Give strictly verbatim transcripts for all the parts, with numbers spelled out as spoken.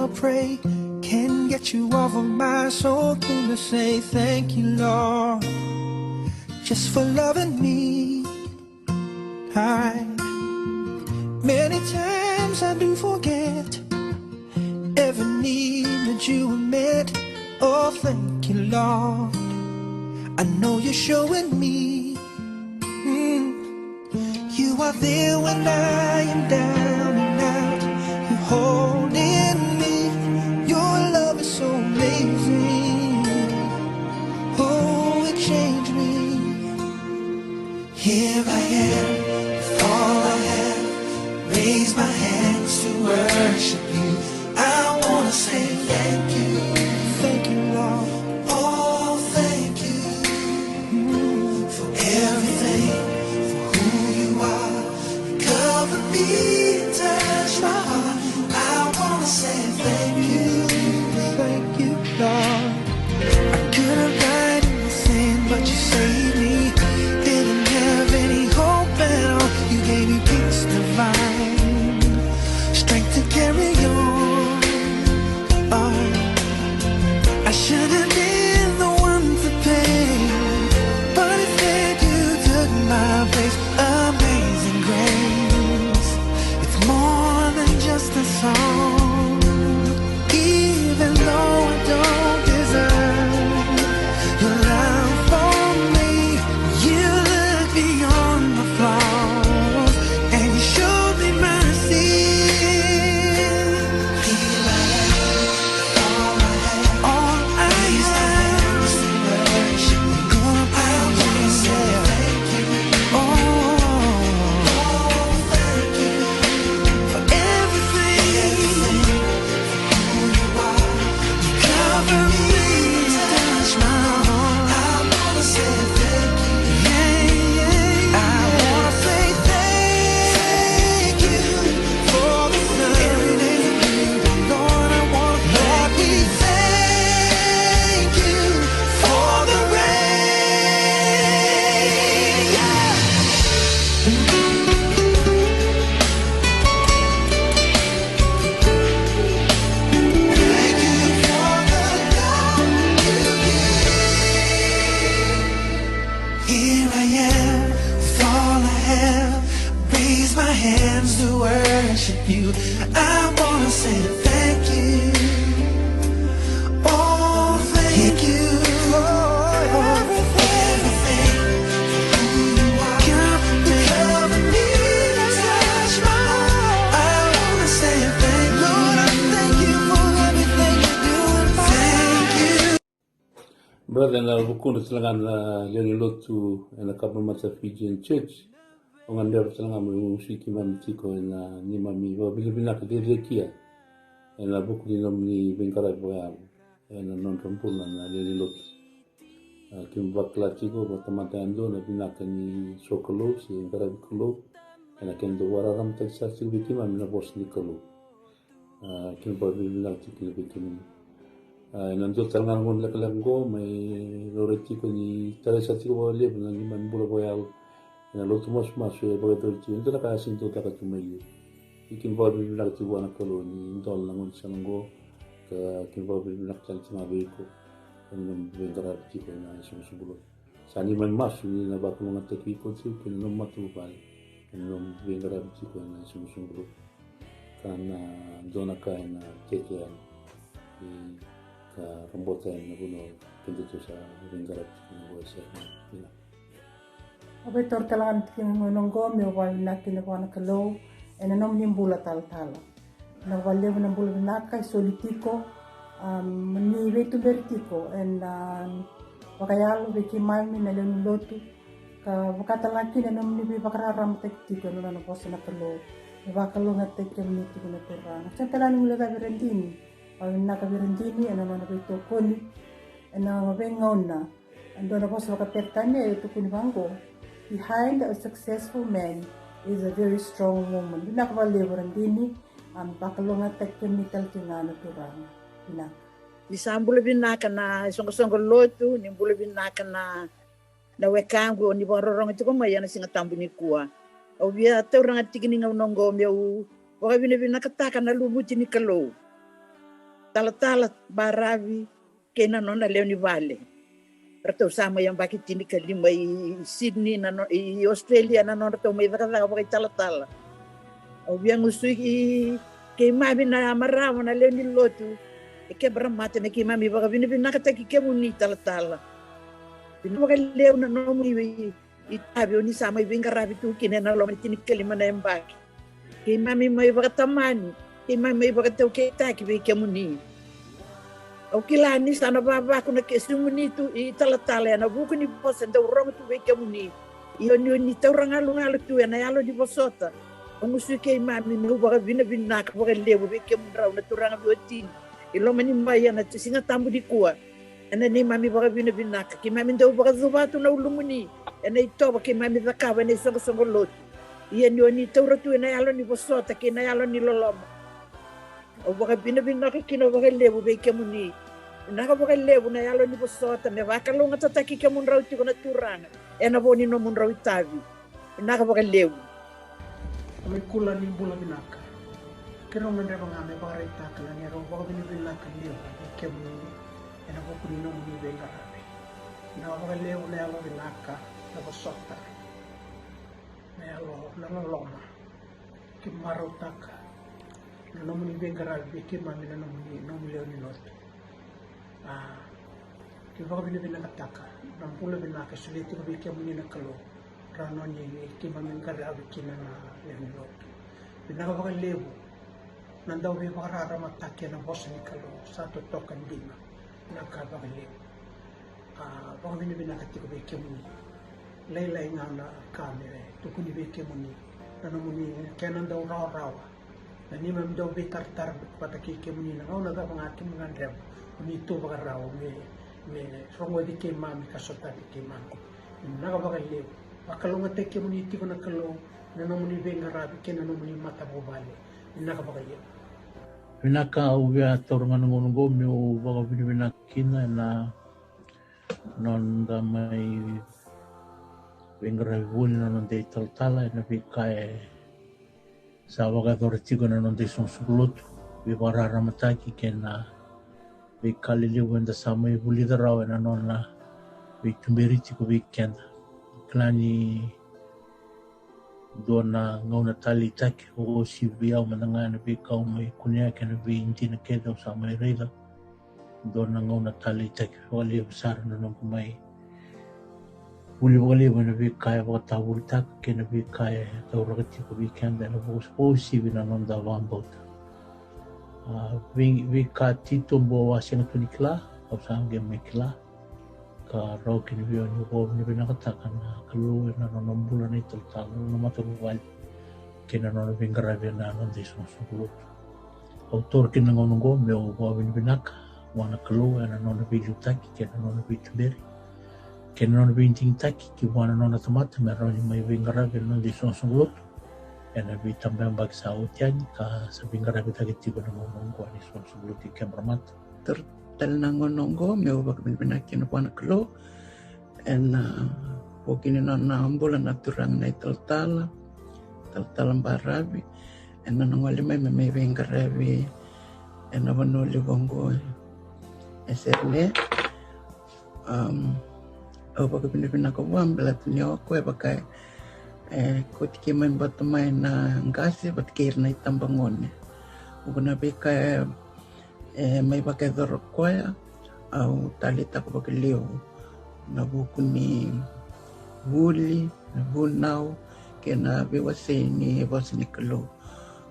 I pray can get you off of my soul. Can I say thank you, Lord, just for loving me? I Many times I do forget every need that you were met. Oh, thank you, Lord. I know you're showing me. Mm. You are there when I am down and out. You're holding me. Your love is so amazing. Oh, it changed me. Here I am, with all I have. Raise my hands to worship you. I wanna say thank you. Thank you, Lord. Oh, thank you, mm, for everything, for who you are. You cover me and touch my heart. I wanna say thank you. Thank you, Lord. I could have died in my sin, but you saved me. Didn't have any hope at all. You gave me peace divine, strength to carry on. Oh, I should have been the one to pay, but instead you took my place. Amazing grace, it's more than just a song. Even though I don't deserve your love for me, you look beyond my flaws and you showed me mercy. All I have, gonna praise you. Oh, thank you for everything. You cover me, touch my heart. I wanna say thank you. Yeah, yeah, yeah. I wanna say thank you for the sun. Lord, I wanna thank you. Thank you for the rain. Yeah. Thank you for the love you give. Here I am, with all I have. Raise my hands to worship you. I wanna say thank you. Oh, thank you, Lord, for everything. Who you are. Cover me, touch my heart. I wanna say thank you. Lord, I thank you for everything you're doing for me. Thank you. Brother, ena vukudra tale ga na lewe ni lotu ena Cabramatta Fijian Church. Au gadreva tale ga meu usuki keimami tiko ena neimami vakavinavinaka cecekia ena vuku ni nomuni veiqaravi vakayalo ena nodra bula na lewe ni lotu. A, keimami vakila tiko vakatamata yadua na vinaka ni sokalou se qaravi Kalou ena kena dau vakararamataki sara tiko vei keimami na vosa ni Kalou. A, kena vakavinavinaka tiko kina vei kemuni. A, ena dua tale ga na gauna lekaleka oqo, mai laurai tiko ni tarai sara tiko vakalevu na neimami bula vakayalo ena lotu masumasu e vakayacori tiko e dua na ka e sega ni dau caka tu mai liu. Ia kena vakavinavinaka tiko vua na Kalou ni dola na gaunisala oqo, ka kena vakavinavinaka tale tiko ga vei iko ena nomu veiqaravi tiko ena isoqosoqo lotu. Sa neimami masu ni na vakalougatataki iko tiko kei na nomu matavuvale ena nomu veiqaravi tiko ena isoqosoqo lotu. Ka na dua na ka ena tete yani, e, ka rabota yani na vanua keda tou sa veiqaravi tiko ena vanua sere. Ina. Au via taura tale ga na tikina ni gauna oqo meu vakavinavinaka kina vua na Kalou ena nomuni bula talatala. Na vakalevu na bula vinaka e soli tiko, am, ni veituberi tiko ena, am, vakayalo vei keimami na lewe ni lotu, ka vaka tale ga kina na nomuni veivakararamataki tiko ena nona vosa na Kalou. Me vakalougatataki kemuni tiko na Turaga. Sega tale ga ni guilecavi Radini, vakavinavinaka vei Radini ena nona veitokoni ena veigauna. E dua na vosa vakaperitania e tukuni vaqo, behind a successful man is a very strong woman. Vinaka vakalevu Radini, a, vakalougatataki kemuni tale tiko ga na Turaga. Vinaka. Ni sa bula vinaka na isoqosoqo lotu, ni bula vinaka na, na wekaqu ni vakarorogo tiko mai ena Siga Tabu nikua. Au via taura ga tiki ni gauna oqo meu vakavinavinakataka na lumuti ni Kalou. talatala baravi kei na nona lewe ni vale. Ratou sa mai yabaki tinikalima i Sydney na no, i Australia na nodratou mai cakacaka vakaitalatala. Au via gusui keimami na marama na lewe ni lotu e Cabramatta me keimami vakavinavinakataki kemuni talatala. Vinaka vakalevu na nomuni itavi o ni sa mai veiqaravi tu kina ena loma ni tinikalima na yabaki. Keimami mai vakatamani, keimami mai vakataukeitaki vei kemuni. Au kila ni sa na vavaku na kesumuni tu italatala ena vuku ni vosa e dau rogo tu vei kemuni. Ia ni o ni taura galugalu tu ena yalo ni vosota. Au gusui keimami meu vakavinavinaka vakalevu vei kemudrau na turaga veiwatini i loma ni mai ena Siga Tabu nikua. Ena neimami vakavinavinaka keimami dau vakacuva tu na ulumuni ena itovo keimami cakava ena isoqosoqo lotu. Ia ni o ni taura tu ena yalo ni vosota kei na yalo ni loloma. Au vakavinavinaka kina vakalevu vei kemuni. Vinaka vakalevu na yalo ni vosota me vakalougatataki kemudrau tiko na Turaga ena vo ni nomudrau itavi. Vinaka vakalevu. Mai kula ni bula vinaka. Keirau gadreva ga me vakaraitaka na neirau vakavinavinaka levu vei kemuni ena vuku ni nomuni veiqaravi. Vinaka vakalevu na yalo vinaka, na vosota, na yalo, na loloma. Ke marautaka na nomuni veiqaravi vei keimami na nomuni, nomu lewe ni lotu. A, ke vakavinavinakataka na bula vinaka e solia tiko vei kemuni na Kalou. Rawa ni keimami qaravi kina na lewe ni lotu. Vinaka vakalevu na dau veivakararamataki ena vosa ni Kalou, sa totoka dina. Vinaka vakalevu. A, vakavinavinaka tiko vei kemuni. Lailai ga na ka me tukuni vei kemuni na nomuni kena dau rawarawa. Na neimami dau veitaratara vata kei kemuni na gauna cava ga kemuni gadreva, o ni tu vakarau me, me rogoci keimami ka sotavi keimami. Vinaka vakalevu. Vakalougatataki kemuni tiko na Kalou na nomuni veiqaravi kei na nomuni matavuvale. Vinaka vakalevu. Vinaka, au via taura ga na gauna oqo meu vakavinavinaka kina ena noda mai veiqaravi vuni na noda italatala ena veika e sa vakayacora tiko ena noda isoqosoqo lotu, veivakararamataki kei na veika lelevu eda sa mai vulica rawa ena nona veituberi tiko vei keda. Kila ni dua na gauna taleitaki, o si vei au mada ga ena veika au mai kunea kei na veidina kece au sa mai raica. Dua na gauna taleitaki vakalevu sara na noqu mai vuli vakalevu ena veika e vakatavulitaka kei na veika e tauraka tiko vei keda ena vakauasivi na noda vakabauta. A, vei, veika titobu au a sega tu ni kila, au sa qai mai kila. Ka rawa kina vei au niu vakavinavinakataka na Kalou ena nona bula na italatala, na nona matavuvale kei na nona veiqaravi ena noda isoqosoqo lotu. Au taura kina na gauna oqo meu vakavinavinaka vua na Kalou ena nona veiliutaki kei na nona veituberi kei na nona veidigitaki ki vua na nona tamata me rawa ni mai veiqaravi ena noda isoqosoqo lotu ena veitabayabaki sa oti yani ka sa veiqaravi cake tiko ena gauna oqo ena isoqosoqo lotu i Cabramatta. Taura tale na gauna oqo meu vakavinavinaka kina vua na Kalou ena vuku ni nona bula na turaga na italatala, talatala baravi, ena nona gole mai me mai veiqaravi ena vanua levu oqo e Sydney. Am, au vakavinavinaka vua baleta ni o koya e vaka e kauti keimami vata mai na qase vata kei ira na itabagone. Vuqa na veika e e mai vakayacora o koya, au taleitaka vakalevu na vuku ni vuli, na vunau kei na veiwasei ni vosa ni Kalou.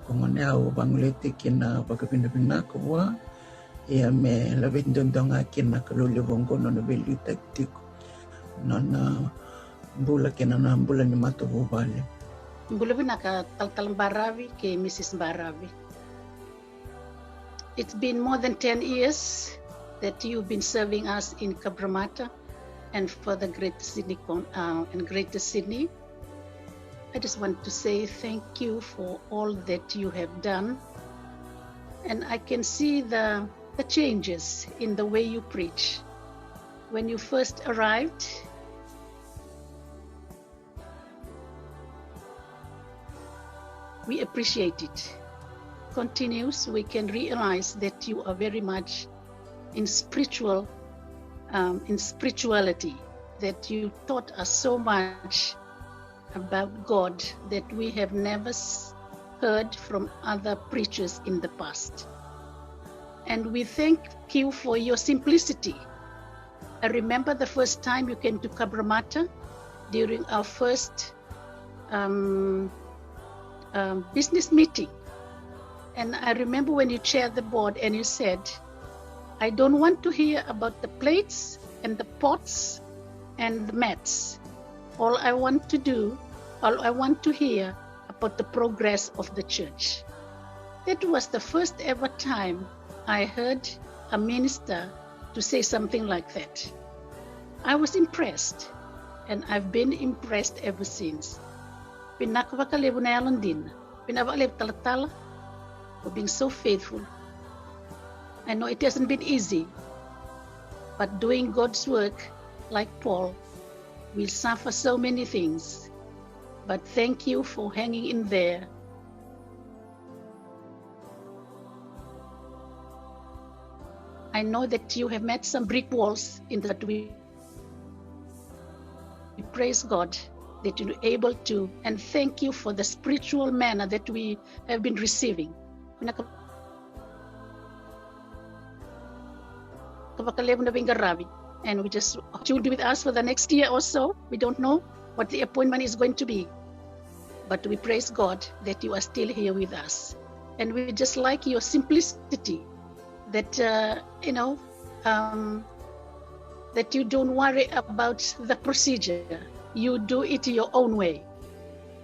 Ko gona au vagolei tiko kina vakavinavinaka vua, ia me laveti duadua ga kina na Kalou levu oqo na nona veiliutaki tiko na nona bula kei na nona bula ni matavuvale. Bula vinaka talatala baravi kei Misis Baravi. It's been more than ten years that you've been serving us in Cabramatta and for the Greater Sydney, Con- uh, and Greater Sydney. I just want to say thank you for all that you have done. And I can see the, the changes in the way you preach. When you first arrived, we appreciate it. continues, we can realize that you are very much in spiritual, um, in spirituality, that you taught us so much about God that we have never s- heard from other preachers in the past. And we thank you for your simplicity. I remember the first time you came to Cabramatta during our first, um, um, business meeting. And I remember when you chaired the board and you said, "I don't want to hear about the plates and the pots and the mats. All I want to do, all I want to hear about the progress of the church." That was the first ever time I heard a minister to say something like that. I was impressed, and I've been impressed ever since. Vinaka vakalevu na yalodina. Vinaka vakalevu talatala for being so faithful. I know it hasn't been easy, but doing God's work, like Paul, we suffer so many things. But thank you for hanging in there. I know that you have met some brick walls in that we, we praise God that you're able to, and thank you for the spiritual manna that we have been receiving. Vinaka vakalevu na veiqaravi. And we just, you will be with us for the next year or so. We don't know what the appointment is going to be. But we praise God that you are still here with us. And we just like your simplicity, that, uh, you know, um, that you don't worry about the procedure. You do it your own way.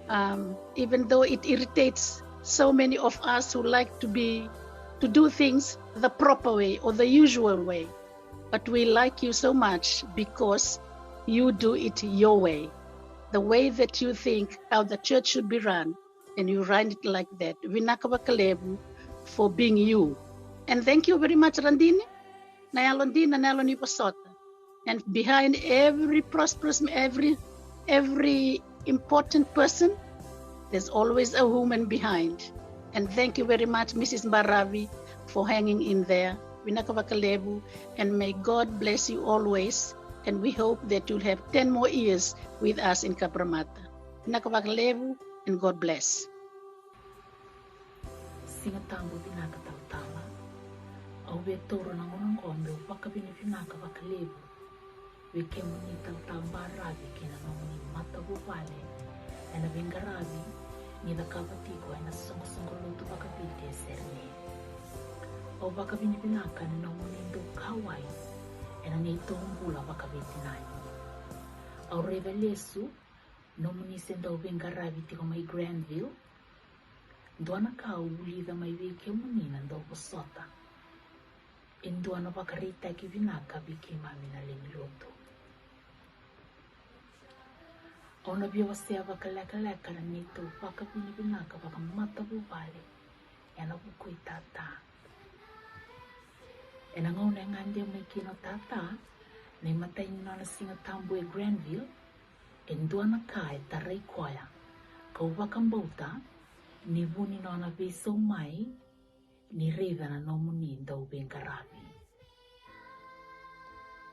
Um, even though it irritates so many of us who like to be, to do things the proper way or the usual way. But we like you so much because you do it your way, the way that you think how the church should be run, and you run it like that. Vinaka vakalevu for being you. And thank you very much, Radini. Na yalodina, na yalo ni vosota. And behind every prosperous, every, every important person, there's always a woman behind. And thank you very much, Missus Baravi, for hanging in there. Vinaka vakalevu, and may God bless you always. And we hope that you'll have ten more years with us in Cabramatta. Vinaka vakalevu, and God bless. Siga Tabu vinaka talatala. Au via taura na gauna oqo meu vakavinavinaka vakalevu vei kemuni talatala Baravi kei na nomuni matavuvale ena veiqaravi ni cakava tiko ena soqosoqo lotu vakaviti e Serene. Au vakavinavinaka na nomuni dau kauwai ena neitou bula vakaveitinani. Au raica lesu nomuni se dau veiqaravi tiko mai Granville. Dua na ka au vulica mai vei kemuni na dau vosota, e dua na vakaraitaki vinaka vei keimami na lewe ni lotu. Au na via wasea vakalekaleka na neitou vakavinavinaka vakamatavuvale ena vuku i tata. Ena gauna e gade mai kina o tata na imatai ni nona Siga Tabu e Granville, e dua na ka e tarai koya, kau vakabauta ni vu ni nona veisau mai ni raica na nomuni dau veiqaravi.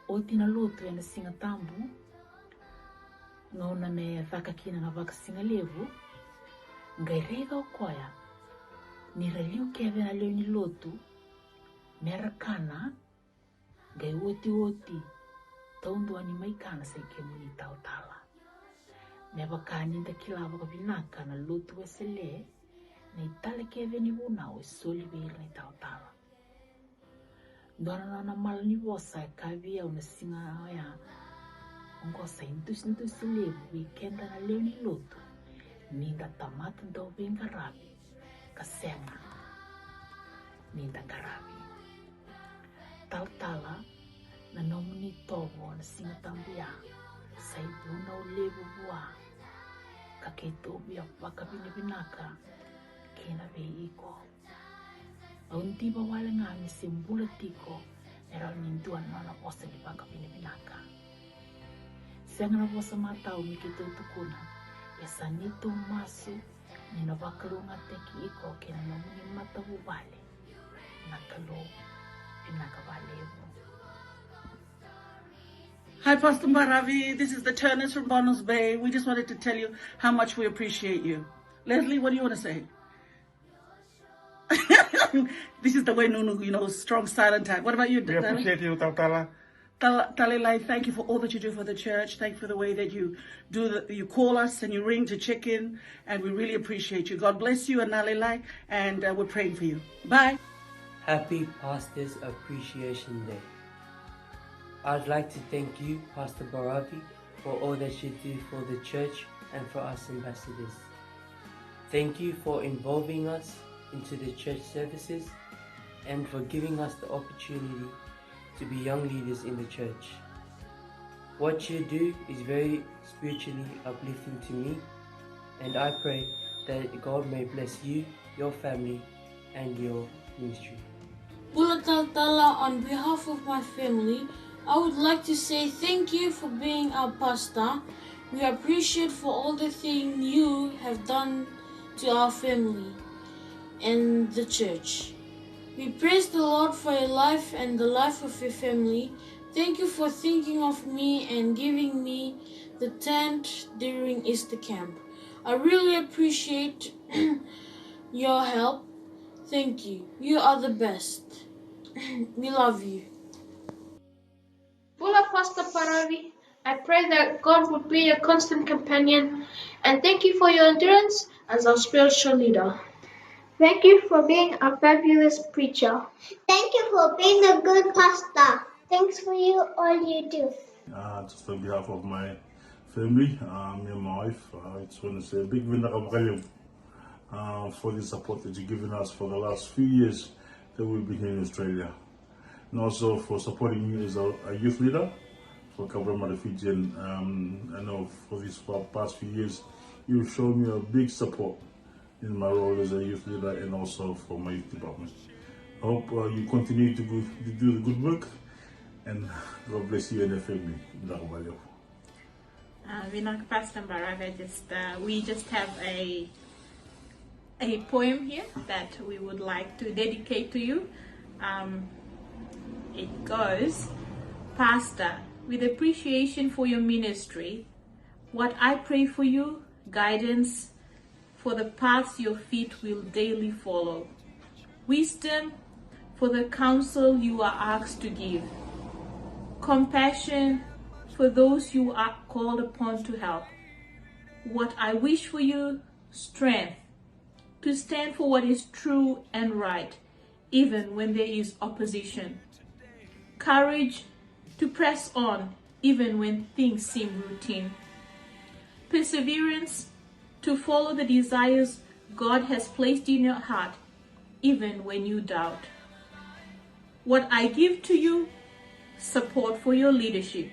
Oti na lotu ena Siga Tabu, gauna me caka kina na vakasigalevu, qai raica o koya ni ra liu kece na lewe ni lotu me ra kana, qai otioti taudua ni mai kana sa i kemuni talatala. Me vaka ni da kila vakavinaka na lotu Wesele, na itale kece ni vunau e soli vei ira na italatala. Dua na nona mala ni vosa e kaya vei au na siga oya, oqo sa idusidusi levu vei keda na lewe ni lotu, ni da tamata dau veiqaravi ka sega ni da qaravi. Talatala, na nomuni itovo na Siga Tabu ya sa ivunau levu vua, ka keitou via vakavinavinaka kina vei iko. Au diva wale ga ni se bula tiko e rawa ni dua na nona vosa ni vakavinavinaka. Sega na vosa matau me keitou tukuna, ia sa neitou masu Ni na vakalougatataki iko kei na nomuni matavuvale na Kalou. Vinaka vakalevu. Hi, Pastor Baravi. This is the Turners from Bonnells Bay. We just wanted to tell you how much we appreciate you. Leslie, what do you want to say? This is the way Nunu, you know, strong silent type. What about you, we Dana? Appreciate you, Talatala. Tal-, Talelai, thank you for all that you do for the church. Thank you for the way that you do the, you call us and you ring to check in, and we really appreciate you. God bless you and Nalelai, and, uh, we're praying for you. Bye. Happy Pastors Appreciation Day. I'd like to thank you, Pastor Baravi, for all that you do for the church and for us ambassadors. Thank you for involving us into the church services and for giving us the opportunity to be young leaders in the church. What you do is very spiritually uplifting to me, and I pray that God may bless you, your family, and your ministry. Bula Talatala, on behalf of my family, I would like to say thank you for being our pastor. We appreciate for all the thing you have done to our family and the church. We praise the Lord for your life and the life of your family. Thank you for thinking of me and giving me the tent during Easter camp. I really appreciate your help. Thank you. You are the best. We love you. Bula Pastor Baravi, I pray that God would be your constant companion, and thank you for your endurance as our spiritual leader. Thank you for being a fabulous preacher. Thank you for being a good pastor. Thanks for you, all you do. Uh, just on behalf of my family, uh, me and my wife, uh, I just want to say a big vinaka vakalevu, uh, for the support that you've given us for the last few years that we've been here in Australia. And also for supporting me as a, a youth leader for Cabramatta Fijian. Um, I know for these pa-, past few years, you've shown me a big support in my role as a youth leader and also for my youth department. I hope, uh, you continue to, go, to do the good work, and God bless you and your family. Vinaka vakalevu. Uh, vinaka Pastor Baravi, just, uh, we just have a, a poem here that we would like to dedicate to you. Um, it goes, Pastor, with appreciation for your ministry, what I pray for you, guidance, for the paths your feet will daily follow. Wisdom for the counsel you are asked to give. Compassion for those you are called upon to help. What I wish for you, strength to stand for what is true and right, even when there is opposition. Courage to press on, even when things seem routine. Perseverance to follow the desires God has placed in your heart, even when you doubt. What I give to you, support for your leadership,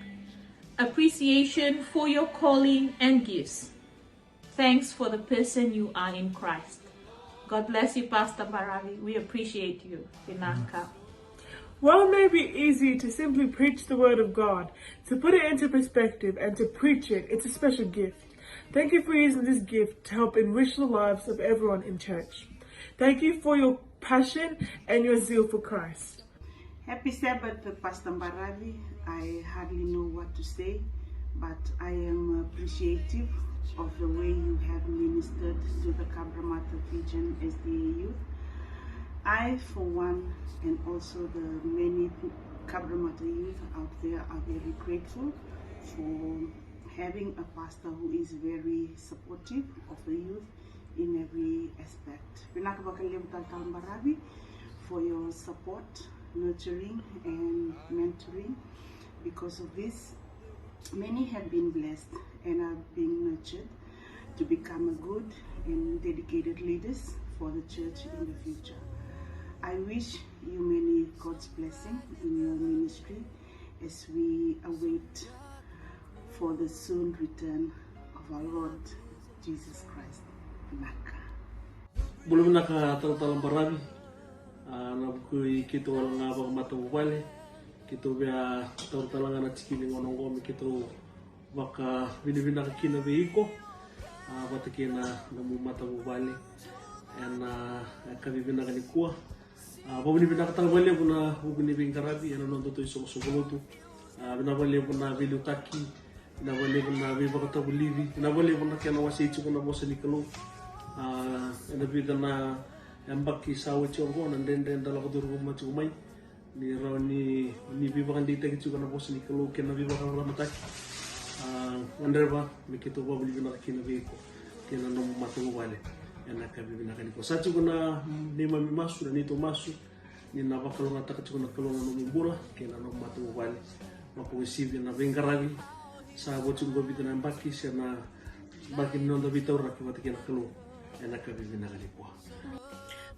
appreciation for your calling and gifts. Thanks for the person you are in Christ. God bless you, Pastor Baravi. We appreciate you. Vinaka. While it may be easy to simply preach the word of God, to put it into perspective and to preach it, it's a special gift. Thank you for using this gift to help enrich the lives of everyone in church. Thank you for your passion and your zeal for Christ. Happy Sabbath, Pastor Baravi. I hardly know what to say, but I am appreciative of the way you have ministered to the Cabramatta Fijian S D A youth. I, for one, and also the many Cabramatta youth out there are very grateful for having a pastor who is very supportive of the youth in every aspect. Vinaka vakalevu Talatala Baravi for your support, nurturing and mentoring. Because of this, many have been blessed and are being nurtured to become a good and dedicated leaders for the church in the future. I wish you many God's blessing in your ministry as we await for the soon return of our Lord Jesus Christ. Vinaka. Bula vinaka Talatala Baravi. A, na vuku i keitou wale ga vakamatavuvale, keitou via taura tale ga na tiki ni gauna oqo me keitou vakavinavinaka kina vei iko. a, vata kei na nomu matavuvale ena, a, yakavi vinaka nikua. A, vakavinavinakataka vakalevu na vuku ni veiqaravi ena noda tou isoqosoqo lotu. A, vinaka vakalevu na veiliutaki, vinaka vakalevu na veivakatavulici, vinaka vakalevu na kena wasei tiko na vosa ni Kalou. A, ena vica na yabaki sa oti oqo, na dredre da lako curuma tiko mai, ni rawa ni, ni veivakadeitaki tiko na vosa ni Kalou kei na veivakararamataki. A, gadreva me keitou vakavinavinaka kina vei iko kei na nomu matavuvale ena yakavi vinaka nikua. Sa tiko na neimami masu, na neitou masu, ni na vakalougatataka tiko na Kalou na nomu bula kei na nomu matavuvale. Vakauasivi na veiqaravi sa vo tiko qo, vica na yabaki, se na yabaki ni noda veitauraki vata kei na Kalou ena yakavi vinaka nikua.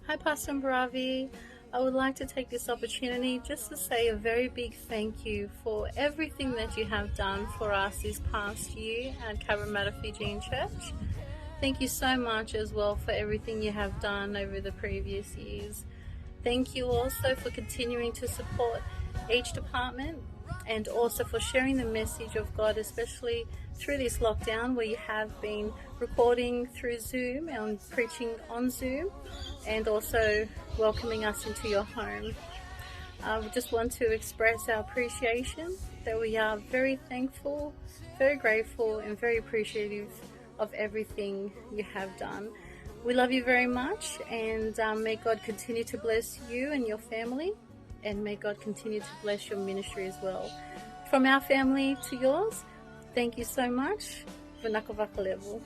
Hi, Pastor Baravi. I would like to take this opportunity just to say a very big thank you for everything that you have done for us this past year at Cabramatta Fijian Church. Thank you so much as well for everything you have done over the previous years. Thank you also for continuing to support each department and also for sharing the message of God, especially through this lockdown where you have been recording through Zoom and preaching on Zoom, and also welcoming us into your home. Uh, we just want to express our appreciation that we are very thankful, very grateful, and very appreciative of everything you have done. We love you very much, and um, may God continue to bless you and your family, and may God continue to bless your ministry as well. From our family to yours, thank you so much. Vinaka vakalevu.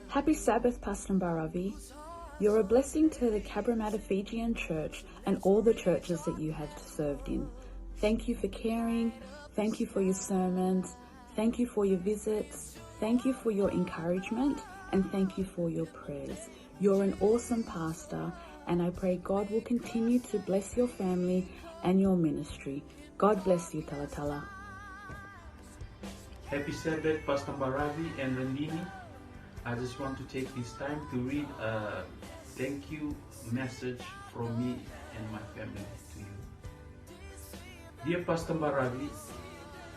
Happy Sabbath, Pastor Baravi. You're a blessing to the Cabramatta Fijian Church and all the churches that you have served in. Thank you for caring. Thank you for your sermons. Thank you for your visits. Thank you for your encouragement. And thank you for your prayers. You're an awesome pastor, and I pray God will continue to bless your family and your ministry. God bless you, Talatala. Happy Sabbath, Pastor Baravi and Randini. I just want to take this time to read a thank you message from me and my family to you. Dear Pastor Baravi,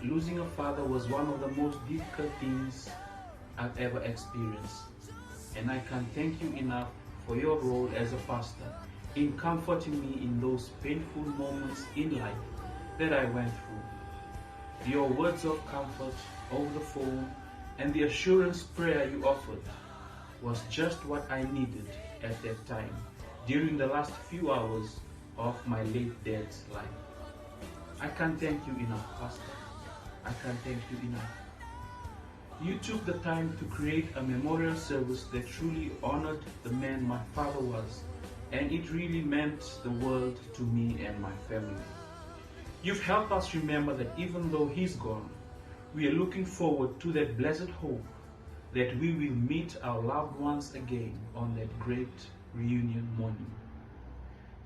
losing a father was one of the most difficult things I've ever experienced, and I can't thank you enough for your role as a pastor in comforting me in those painful moments in life that I went through. Your words of comfort over the phone and the assurance prayer you offered was just what I needed at that time during the last few hours of my late dad's life. I can't thank you enough, Pastor. I can't thank you enough. You took the time to create a memorial service that truly honored the man my father was, and it really meant the world to me and my family. You've helped us remember that even though he's gone, we are looking forward to that blessed hope that we will meet our loved ones again on that great reunion morning.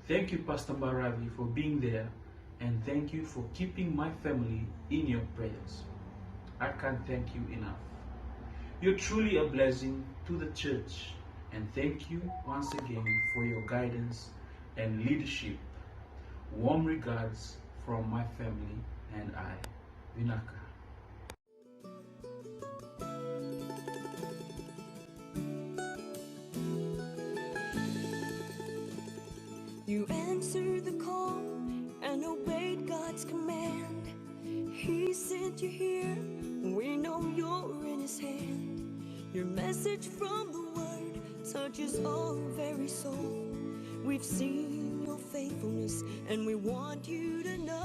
Thank you, Pastor Baravi, for being there, and thank you for keeping my family in your prayers. I can't thank you enough. You're truly a blessing to the church, and thank you once again for your guidance and leadership. Warm regards from my family and I. Vinaka. You answered the call and obeyed God's command. He sent you here, we know you're in His hand. Your message from the Word touches our very soul. We've seen your faithfulness and we want you to know.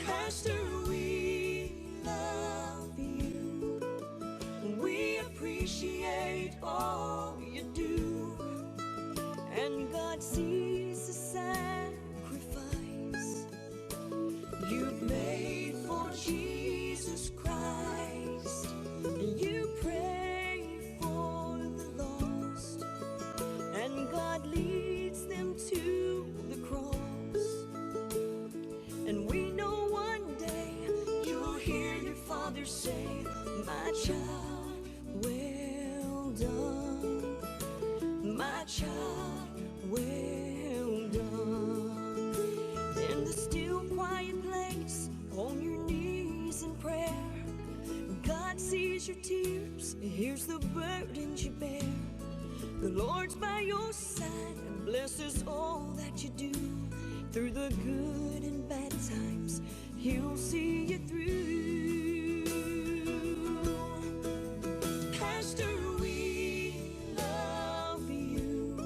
Pastor, we love you. We appreciate all you do. And God sees the sacrifice you've made for Jesus Christ. You pray for the lost, and God leads them to the cross. And we know one day you'll hear your Father say, "My child, well done. My child, well done." In the still quiet place, on your knees and prayer. God sees your tears, He hears the burdens you bear. The Lord's by your side and blesses all that you do. Through the good and bad times, He'll see you through. Pastor, we love you.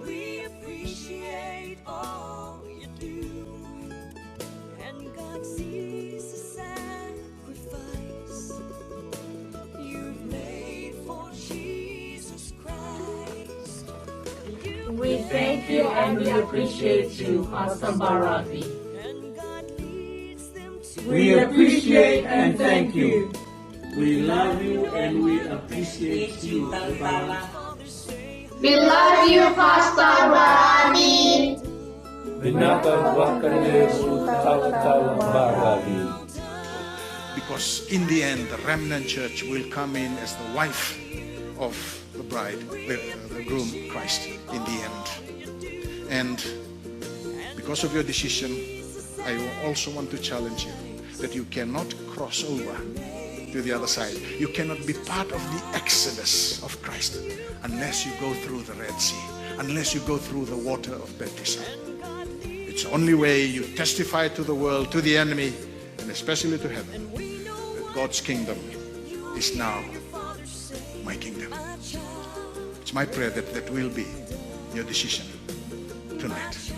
We appreciate all you do. And God sees the sacrifice you've made for Jesus Christ. We thank you and we appreciate you, Pastor Baravi. And God leads them to We appreciate and thank you. We love you and we appreciate you, Baba. We love you, Pastor Baravi. Vinaka vakalevu, Talatala Baravi. Because in the end, the remnant church will come in as the wife of the bride, the, the groom, Christ, in the end. And because of your decision, I also want to challenge you that you cannot cross over to the other side. You cannot be part of the exodus of Christ unless you go through the Red Sea, unless you go through the water of baptism. It's the only way you testify to the world, to the enemy, and especially to heaven, that God's kingdom is now my kingdom. It's my prayer that that will be your decision tonight.